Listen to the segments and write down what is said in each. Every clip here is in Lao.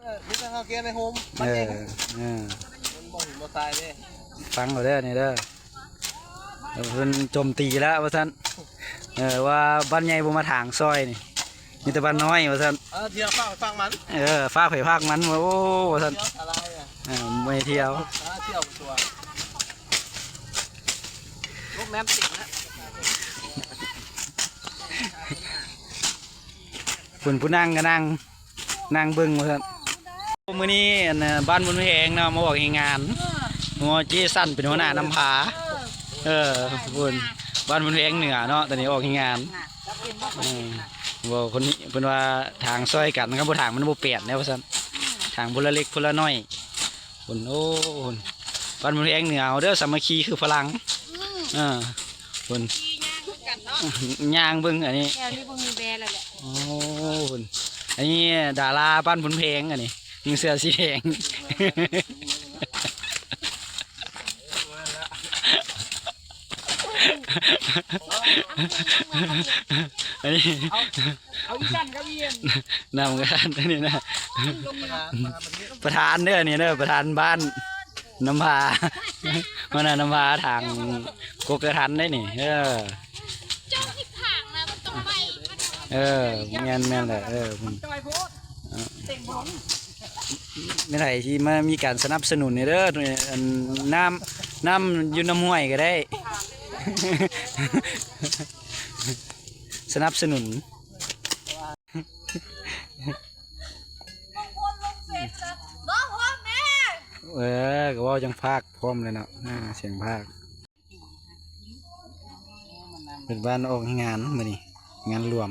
ເອີ ມີແຕ່ເຮົາແກ່ໃນໂຮມ ເອີ ມັນເອງ ເອີ ມັນບໍ່ຫຸງບໍ່ຕາຍເດ້. ຟັງເອົາເດີນີ້ເດີ ເພິ່ນໂຈມຕີແລ້ວວ່າຊັ້ນ ເອີ ວ່າບ້ານໃຫຍ່ບໍ່ມາຖາງຊ່ອຍນີ້ ມີແຕ່ບ້ານນ້ອຍວ່າຊັ້ນ. ເອີ ທ່ຽວພາກໃຜພາກມັນ ເອີ ພາກໃຜພາກມັນ ໂອ້ ວ່າຊັ້ນ ທ່ຽວສາລາຍ ເອີ ບໍ່ໃຫ້ທ່ຽວ ເອີ ທ່ຽວຕົວ ໂຮງແຮມເຕັມແລ້ວ ເພິ່ນຜູ້ນັ່ງກໍນັ່ງ ນັ່ງເບິ່ງວ່າຊັ້ນ. ມື້ນີ້ອັນ ບ້ານບຸນແພງເນາະ ມາອອກແຮງງານ ຫົວເຈສັນເປັນຫົວໜ້ານຳພາ ເອີ ພຸ້ນ ບ້ານບຸນແພງເໜືອເນາະ ຕອນນີ້ອອກແຮງງານ ເອີ ເວົ້າຄົນນີ້ເພິ່ນວ່າ ຖາງຊ່ອຍກັນ ຄັນບໍ່ຖາງມັນບໍ່ແປນແນວວ່າຊັ້ນ ຖາງຄົນລະເລັກຄົນລະນ້ອຍ ພຸ້ນ ໂອ້ ພຸ້ນ ບ້ານບຸນແພງເໜືອເຮົາເດີ ສາມັກຄີຄືພະລັງ ເອີ ພຸ້ນ ຍ່າງເບິ່ງກັນເນາະ ຍ່າງເບິ່ງອັນນີ້ ແຖວນີ້ບໍ່ມີແບແລ້ວແຫຼະ ໂອ້ ພຸ້ນ ອັນນີ້ດາລາບ້ານບຸນແພງ ອັນນີ້ ນຸ່ງເສື້ອສີແດງ ອັນນີ້ ເອົາ ເອົາອີ່ສັນກັບອີ່ ນຳກັນ ອັນນີ້ນະ ປະທານເດີ ອັນນີ້ເດີ ປະທານບ້ານ ນຳພາ ມັນນະນຳພາທາງກົກກະທັນໄດ໋ນີ້ ເອີ ເຈົ້າທີ່ຂາງນະມັນຕ້ອງໄປ ເອີ ແມ່ນ ແມ່ນແຫຼະ ເອີ ມັນຈ່ອຍໂພດ ເອີ ເຕັງບົນ ແມ່ນໃຜທີ່ມາມີການສະໜັບສະໜູນນີ້ເດີ ອັນ ນ້ຳ ນ້ຳຢູ່ນ້ຳຫ້ວຍກໍໄດ້ ສະໜັບສະໜູນ. ເອີ ກໍເວົ້າຈັ່ງພາກພ້ອມແຫຼະເນາະ ອາ ສຽງພາກ ເປັນບ້ານອອກງານມື້ນີ້ ງານລວມ.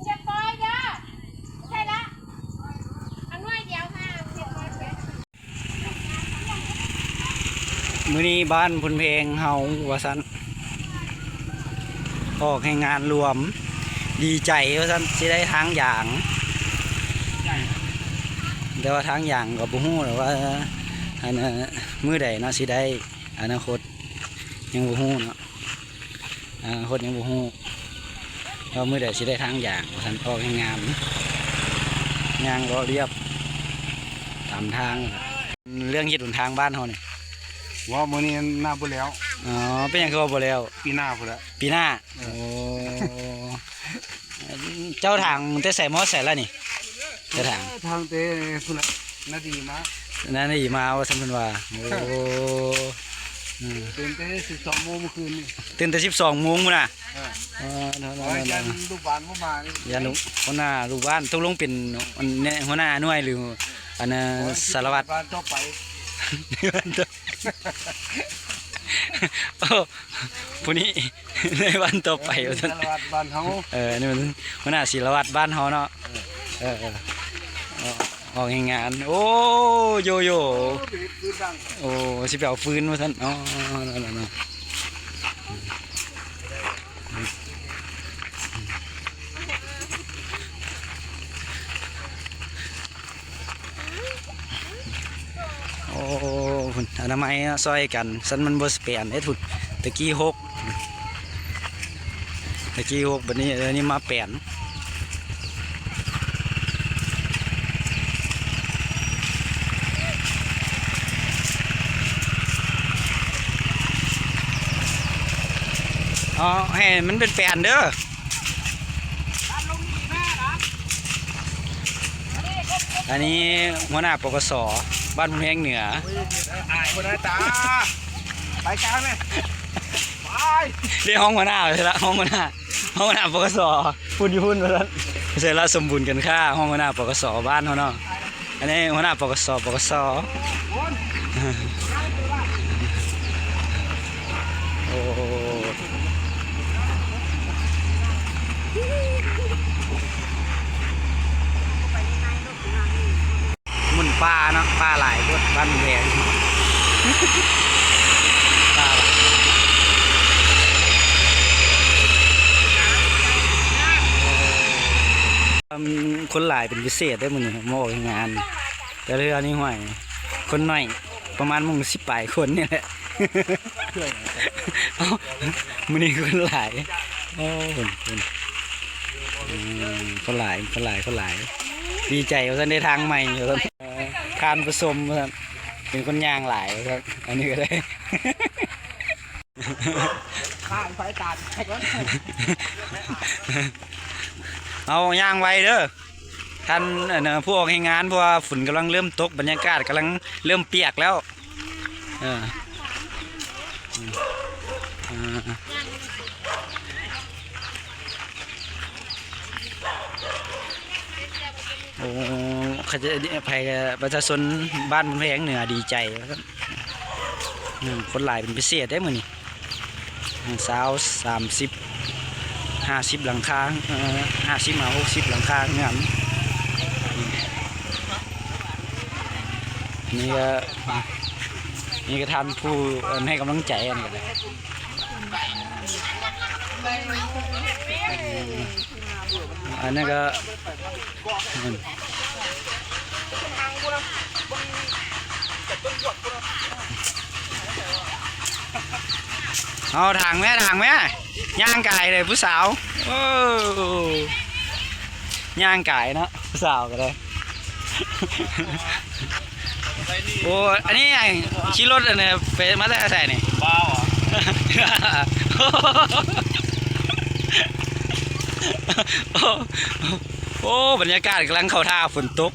ຢ່າປ່ອຍເດີ ໃສ່ລະ ເອົາໜ່ວຍດຽວ ມື້ນີ້ບ້ານພຸນແພງເຮົາວ່າຊັ້ນ ອອກແຮງງານລວມ ດີໃຈວ່າຊັ້ນ ຊິໄດ້ທາງຢາງ ແຕ່ວ່າທາງຢາງກໍບໍ່ຮູ້ແຫຼະວ່າ ອັນ ມື້ໃດເນາະ ຊິໄດ້ ອະນາຄົດຍັງບໍ່ຮູ້ເນາະ. ອະນາຄົດຍັງບໍ່ຮູ້ວ່າມື້ໃດຊິໄດ້ທາງຢາງວ່າຊັ້ນ ອອກແຮງງານ ຍ່າງເລາະລຽບຕາມທາງ ເລື່ອງເຮັດຫົນທາງບ້ານເຮົານີ້ ເວົ້າມື້ນີ້ໜ້າບໍ່ແລ້ວ. ອໍ ເປັນຫຍັງຄືວ່າບໍ່ແລ້ວ? ປີໜ້າພຸ້ນລະ ປີໜ້າ. ເອີ ໂອ້ ເຈົ້າທາງແຕ່ໃສມາຮອດໃສລະນີ້? ເຈົ້າທາງ ເອີ ທາງແຕ່ພຸ້ນລະ ນາດີມາ ນາດີມາວ່າຊັ້ນເພິ່ນວ່າ. ໂອ້ ອືມ ຕື່ນແຕ່ສິບສອງໂມງມື້ຄືນນີ້ ຕື່ນແຕ່ສິບສອງໂມງພຸ້ນນະ. ເອີ ເອີ ຢ້ານລູກບ້ານບໍ່ມານີ້ ຢ້ານລູກ ຫົວໜ້າລູກບ້ານ ຕົກລົງເປັນ ອັນ ຫົວໜ້າໜ່ວຍ ຫຼື ອັນ ສາລະວັດ ບ້ານຕໍ່ໄປ ໂອ້ ຜູ້ນີ້ໃນວັນຕໍ່ໄປວ່າຊັ້ນ ສາລະວັດບ້ານເຮົາ. ເອີ ອັນນີ້ມັນຫົວໜ້າສາລະວັດບ້ານເຮົາເນາະ. ເອີ ເອີ ເອີ ອອກແຮງງານ. ໂອ້ ໂຢໂຢ ໂອ້ ຊິໄປເອົາຟືນວ່າຊັ້ນ. ອໍ ນັ້ນໆ ໂອ້ ພຸ້ນ ອະນາໄມເນາະ ຊ່ອຍກັນ ຊັ້ນມັນບໍ່ສະແປນເດ້ພຸ້ນ. ແຕ່ກີ້ຫົກ ແຕ່ກີ້ຫົກ ບັດນີ້ ເອີ ນີ້ມາແປນ. ອໍ ໃຫ້ມັນເປັນແປນເດີ. ອັນນີ້ຫົວໜ້າ ປກສ ບ້ານພຸນແພງເໜືອ. ອາຍບໍ່ໄດ້ຕາ ໄປກາງເລີຍ ໄປ ເອີ້ນຮອງຫົວໜ້າໃສ່ລະ ຮອງຫົວໜ້າ ຮອງຫົວໜ້າ ປກສ ພຸ້ນຢູ່ພຸ້ນວ່າຊັ້ນ. ໃສ່ລະ ສົມບູນກັນຄ່າ ຮອງຫົວໜ້າ ປກສ ບ້ານເຮົາເນາະ. ອັນນີ້ຫົວໜ້າ ປກສ ປກສ ໂອ້ ໝຸ່ນປາເນາະ ປາຫຼາຍໂພດ ບ້ານແພງ ປາຫຼາຍ ຄົນຫຼາຍເປັນພິເສດເດ້ມື້ນີ້ ມາອອກງານ ແຕ່ເທື່ອນີ້ ຫ້ວຍ ຄົນໜ້ອຍ ປະມານໝູ່ສິບປາຍຄົນນີ້ແຫຼະ. ເອົ້າ ມື້ນີ້ຄົນຫຼາຍ ໂອ້ ຄົນ ຄົນ ອືມ ຄົນຫຼາຍ ຄົນຫຼາຍ ຄົນຫຼາຍ ດີໃຈວ່າຊັ້ນ ໄດ້ທາງໃໝ່ວ່າຊັ້ນ ເອີ ທ່ານຜູ້ຊົມວ່າຊັ້ນ ເປັນຄົນຍ່າງຫຼາຍວ່າຊັ້ນ ອັນນີ້ກໍໄດ້ ເອົາ ຍ່າງໄວເດີ ທ່ານ ອັນ ຜູ້ອອກແຮງງານ ເພາະວ່າຝົນກຳລັງເລີ່ມຕົກ ບັນຍາກາດກຳລັງເລີ່ມປຽກແລ້ວ ເອີ ອືມ ອືມ ໂອ້ ເຂົາເຈົ້າ ໃຜ ປະຊາຊົນບ້ານໂພນແພງເໜືອດີໃຈວ່າຊັ້ນ ອືມ ຄົນຫຼາຍເປັນພິເສດເດ້ມື້ນີ້ ຊາວ ສາມສິບ ຫ້າສິບຫຼັງຄາ ເອີ ຫ້າສິບມາຫົກສິບຫຼັງຄາເຮືອນ ນີ້ກໍ ນີ້ກໍທ່ານຜູ້ ອັນ ໃຫ້ກຳລັງໃຈ ອັນນີ້ກໍໄດ້ ອັນນັ້ນກໍ ເອົາ ທາງແມ່ ທາງແມ່ ຍ່າງກາຍເລີຍຜູ້ສາວ ໂອ້ ຍ່າງກາຍເນາະ ຜູ້ສາວກໍໄດ້ ໂອ້ ອັນນີ້ຂີ່ລົດອັນນີ້ໄປມາແຕ່ໃສນີ້? ໂອ້ ໂອ້ ບັນຍາກາດກຳລັງເຂົ້າທ່າ ຝົນຕົກ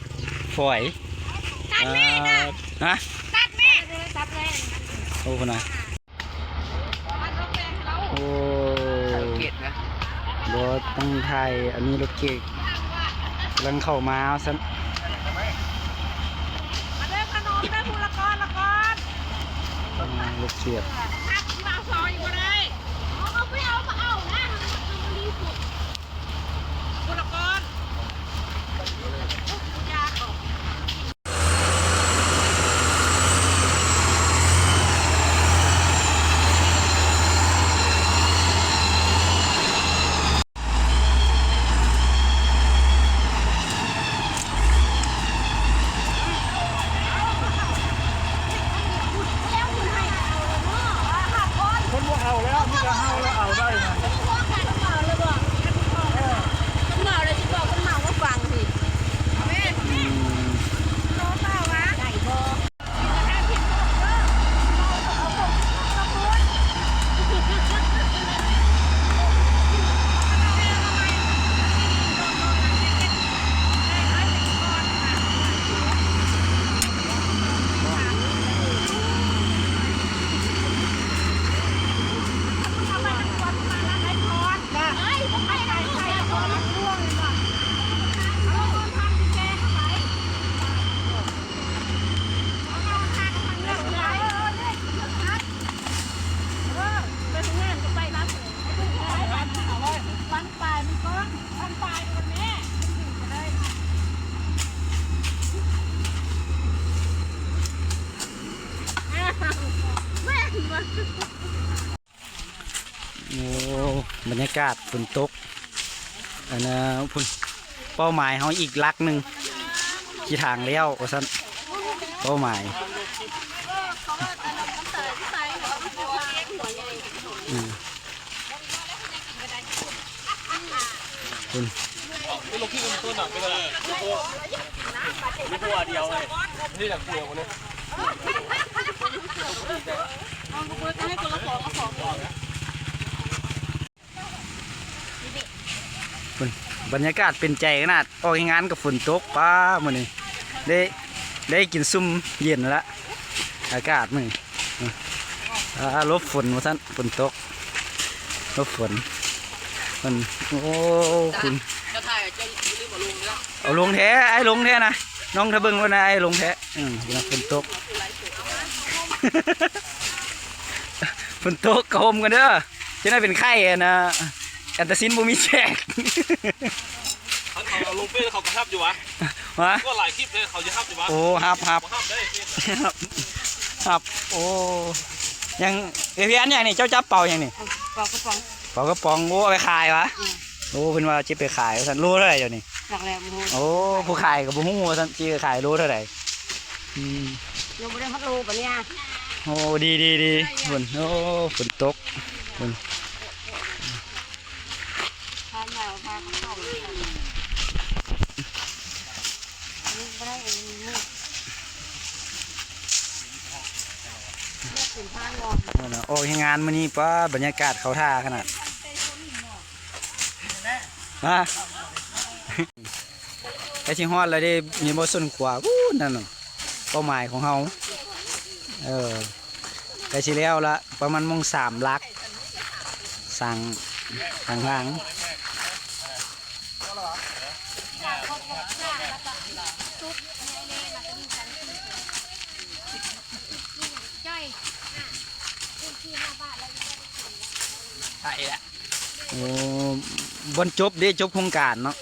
ຝອຍ ຕັດແມ່ນະ ຮະ ຕັດແມ່ ໂອ້ ພຸ້ນນະ ໂອ້ ບໍ່ຕ້ອງຖ່າຍ ອັນນີ້ລົດເກກກຳລັງເຂົ້າມາວ່າຊັ້ນ ມາເດີຂະໜົມເດີ ຜູ້ລະກ້ອນລະກ້ອນ ອືມ ລົດເກກ ມາເອົາຊອຍບໍ່ໄດ້ ເອົາ ເອົາໄປເອົາ ມາເອົານະ ຜູ້ລະກ້ອນ ຜູ້ຢາກອອກ. ຄົນບໍ່ເອົາແລ້ວ ມີແຕ່ເຮົາແລ້ວເອົາໄດ້ນະ ເອີ ຄົນເມົາແລ້ວຊິບອກຄົນເມົາມາຟັງພີ້ ອືມ ໂຕເປົ່າຫວາ ໄດ້ບໍ່? ໂອ້ ບັນຍາກາດຝົນຕົກ ອັນນ່າ ພຸ້ນ ເປົ້າໝາຍເຮົາອີກຫຼັກໜຶ່ງ ຂີ່ທາງແລ້ວວ່າຊັ້ນ ເປົ້າໝາຍ ອືມ ພຸ້ນ ພຸ້ນ ບັນຍາກາດເປັນໃຈຂະໜາດ ອອກແຮງງານກໍຝົນຕົກ ປ້າ ມື້ນີ້ໄດ້ ໄດ້ກິນຊຸ່ມເຢັນລະ ອາກາດມື້ນີ້ ອາ ຫຼົບຝົນວ່າຊັ້ນ ຝົນຕົກ ຫຼົບຝົນ ມັນ ໂອ້ ຄຸນ ເຈົ້າຖ່າຍ ເຈົ້າຢ່າລືມເອົາລົງເດີ ເອົາລົງແທ້ ອ້າຍລົງແທ້ນະ ນ້ອງຖ້າເບິ່ງໂລດນະ ອ້າຍລົງແທ້ ອືມ ຝົນຕົກ ຝົນຕົກກໍຮົ່ມກັນເດີ ຈະໄດ້ເປັນໄຂ້ ອັນນ່າ ອັນຕາຊິນບໍ່ມີແຊກ ຄັນເຂົາເອົາລົງເຟສເຂົາກໍຮັບຢູ່ຫວາ? ຫວາ? ກໍຫຼາຍຄລິບເລີຍ ເຂົາຈະຮັບຢູ່ຫວາ? ໂອ້ ຮັບ ຮັບ ບໍ່ຮັບໄດ້ ຮັບ ຮັບ ໂອ້ ຍັງ ເອ ເພຍນຫຍັງນີ້ ເຈົ້າຈັບເປົາຫຍັງນີ້? ເປົາກະປ໋ອງ ເປົາກະປ໋ອງ ໂອ້ ເອົາໄປຂາຍຫວາ? ອືມ ໂອ້ ເພິ່ນວ່າຊິໄປຂາຍວ່າຊັ້ນ ໂລເທົ່າໃດດຽວນີ້? ຈັກແລ້ວ ບໍ່ຮູ້ ໂອ້ ຜູ້ຂາຍກໍບໍ່ຮູ້ວ່າຊັ້ນ ຊິໄປຂາຍໂລເທົ່າໃດ? ອືມ ຍັງບໍ່ໄດ້ຮອດໂລປານນີ້ ອາ ໂອ້ ດີໆໆ ພຸ້ນ ໂອ້ ຝົນຕົກ ພຸ້ນ ອອກແຮງງານມື້ນີ້ ປ້າ ບັນຍາກາດເຂົ້າທ່າຂະໜາດ. ຮະ ໃກ້ຊິຮອດແລ້ວເດ້ ເຫັນບໍ່ ສົ້ນຂວາ ພຸ້ນນັ້ນນະ ເປົ້າໝາຍຂອງເຮົາ ເອີ ໃກ້ຊິແລ້ວລະ ປະມານໂມງສາມຫຼັກ ສ້າງ ສ້າງທາງ. ໂອ້ ບ່ອນຈົບເດ້ ຈົບໂຄງການເນາະ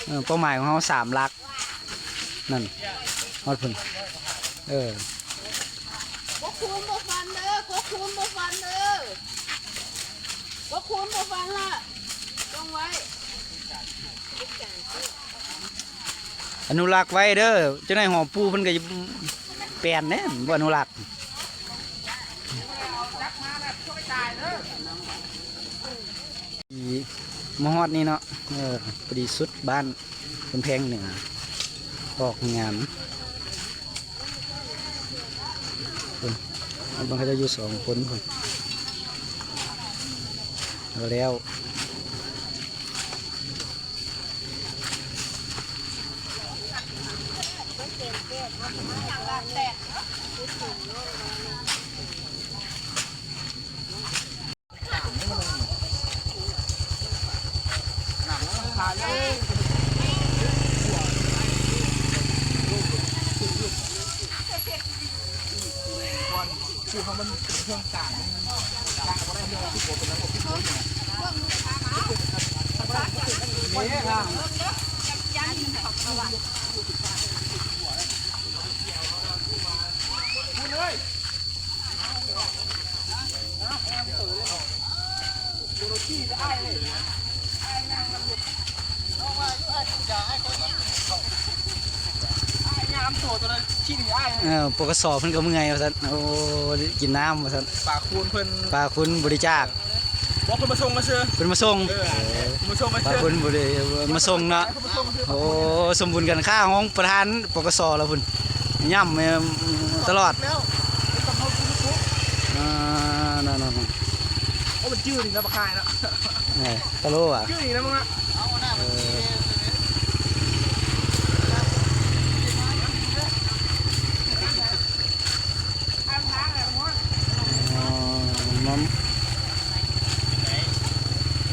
ເອີ ເປົ້າໝາຍຂອງເຮົາສາມຫຼັກ ນັ້ນ ຮອດພຸ້ນ ເອີ ກົກຄູນບໍ່ຟັນເດີ ກົກຄູນບໍ່ຟັນເດີ ກົກຄູນບໍ່ຟັນລະ ຈົ່ງໄວ້. ອະນຸລັກໄວ້ເດີ ຈັກໜ້ອຍຫໍປູ່ເພິ່ນກໍແປນແດ່ ບໍ່ອະນຸລັກ. ມາຮອດນີ້ເນາະ ເອີ ພໍດີສຸດບ້ານ ເພິ່ນແພງເໜືອ ອອກງານ ເບິ່ງເຂົາເຈົ້າຢູ່ສອງຄົນ ເອົາແລ້ວ. ເອີ ປກສ ເພິ່ນກໍເມື່ອຍວ່າຊັ້ນ ໂອ້ ກິນນ້ຳວ່າຊັ້ນ ປາຄູນເພິ່ນ ປາຄູນບໍລິຈາກ ບໍ່ ເພິ່ນມາສົ່ງຊື່ ເພິ່ນມາສົ່ງ ເອີ ເພິ່ນມາສົ່ງຊື່ ປາຄູນບໍລິ ມາສົ່ງເນາະ ເພິ່ນມາສົ່ງຊື່ ໂອ້ ສົມບູນກັນຄ່າ ຮອງປະທານ ປກສ ລະພຸ້ນ ຢ້ຳຕະຫຼອດ ແລ້ວ ເອີ ນັ້ນໆ ໂອ້ ມັນຈື່ນີ້ນະ ບັກຄາຍເນາະ ເອີ ຕະໂລຫວາ ຈື່ນີ້ນະ ເອີ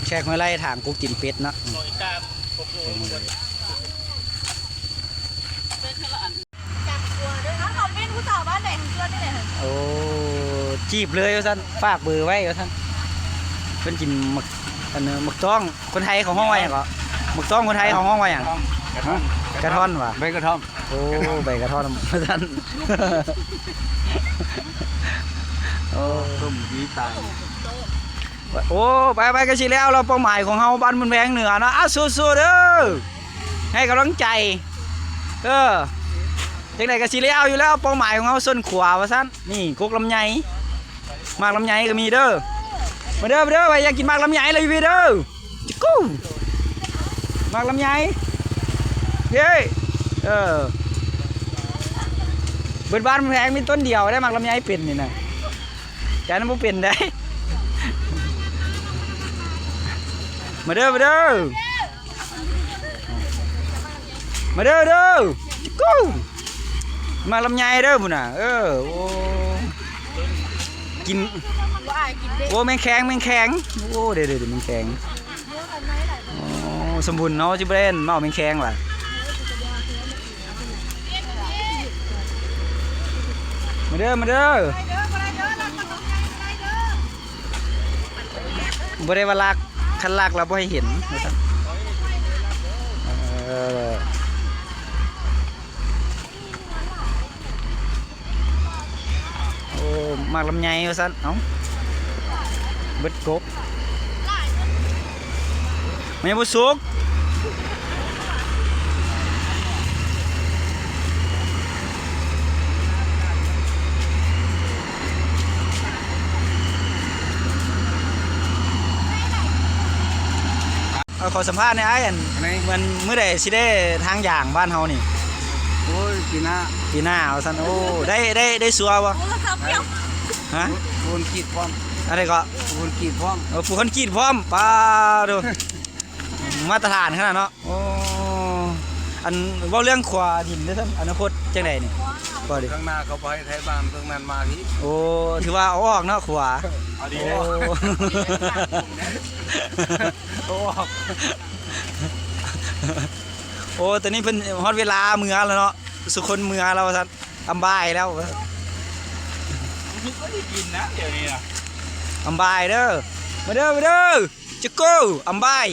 ແຂກຫ້ວຍໄລ່ຖາງກູກິນເປັດເນາະ ເຂົາເປັນຜູ້ສາວບ້ານໃດຂອງເພິ່ນນີ້ແຫຼະ ໂອ້ ຈີບເລີຍວ່າຊັ້ນ ຝາກເບີໄວ້ວ່າຊັ້ນ ເພິ່ນກິນໝາກ ອັນ ໝາກຕ້ອງ ຄົນໄທເຂົາຮ້ອງວ່າຫຍັງເກາະ ໝາກຕ້ອງຄົນໄທເຂົາຮ້ອງວ່າຫຍັງ ກະທ້ອນ ກະທ້ອນຫວາ ໃບກະທ້ອມ ໂອ້ ໃບກະທ້ອນວ່າຊັ້ນ ໂອ້ ຕົ້ມດີຕາຍ ໂອ້ ໄປໆ ກໍຊິແລ້ວແລ້ວ ເປົ້າໝາຍຂອງເຮົາ ບ້ານບຸນແພງເໜືອເນາະ ອ່ະ ສູ້ໆ ເດີ ໃຫ້ກຳລັງໃຈ ເອີ ຈັ່ງໃດກໍຊິແລ້ວຢູ່ແລ້ວ ເປົ້າໝາຍຂອງເຮົາ ສົ້ນຂວາວ່າຊັ້ນ ນີ້ ກົກລຳໄຍ ໝາກລຳໄຍກໍມີເດີ ມາເດີ ມາເດີ ໃຜຢາກກິນໝາກລຳໄຍລະຢູ່ພີ້ເດີ ຈິກູ ໝາກລຳໄຍ ເອີ ເບິດບ້ານແພງມີຕົ້ນດຽວໄດ້ ໝາກລຳໄຍເປັນນີ້ນະ ແຕ່ນັ້ນບໍ່ເປັນໄດ໋ ມາເດີ ມາເດີ ມາເດີ ເດີ ກູ ໝາກລຳໄຍເດີພຸ້ນນະ ເອີ ໂອ້ ກິນ ໂອ້ ແມງແຄງ ແມງແຄງ ໂອ້ ເດີໆ ແມງແຄງ ໂອ້ ສົມບຸນເນາະ ຊິບໍ່ໄດ້ເອົາແມງແຄງຫວາ ມາເດີ ມາເດີ ບໍ່ໄດ້ວ່າລັກ ຄັນລັກແລ້ວບໍ່ໃຫ້ເຫັນ ເອີ ໂອ້ ໝາກລຳໄຍວ່າຊັ້ນ ເອົ້າ ເບິດກົກ ມັນຍັງບໍ່ສຸກ. ຂໍສຳພາດແດ່ອ້າຍ ອັນ ອັນໃດ? ມັນມື້ໃດຊິໄດ້ທາງຢາງບ້ານເຮົານີ້? ໂອ້ຍ ປີໜ້າ ປີໜ້າວ່າຊັ້ນ. ໂອ້ ໄດ້ ໄດ້ ໄດ້ຊົ່ວບໍ່? ໂທລະສັບ ຮະ? ປູນຄອນກຣີດພ້ອມ ອັນໃດເກາະ? ປູນຄອນກຣີດພ້ອມ ເອີ ປູນຄອນກຣີດພ້ອມ. ປາໂທ້ ມາດຕະຖານຂະໜາດເນາະ. ໂອ້ ອັນເວົ້າເລື່ອງຂົວດິນເດ້ຊັ້ນ ອະນາຄົດຈັ່ງໃດນີ້? ບໍ່ເດ້ ເບື້ອງໜ້າເຂົາບໍ່ໃຫ້ໄທບ້ານ ເບື້ອງນັ້ນມາພີ້. ໂອ້ ຖືວ່າເອົາອອກເນາະຂົວ. ເອົາດີ ໂອ້ ເອົາອອກ. ໂອ້ ຕອນນີ້ເພິ່ນຮອດເວລາເມືອແລ້ວເນາະ ສຸຄົນເມືອແລ້ວວ່າຊັ້ນ. ອຳບາຍແລ້ວ ມັນຄືບໍ່ໄດ້ກິນນະ ດຽວນີ້ນະ. ອຳບາຍເດີ ມາເດີ ມາເດີ ຈະໂກ ອຳບາຍ.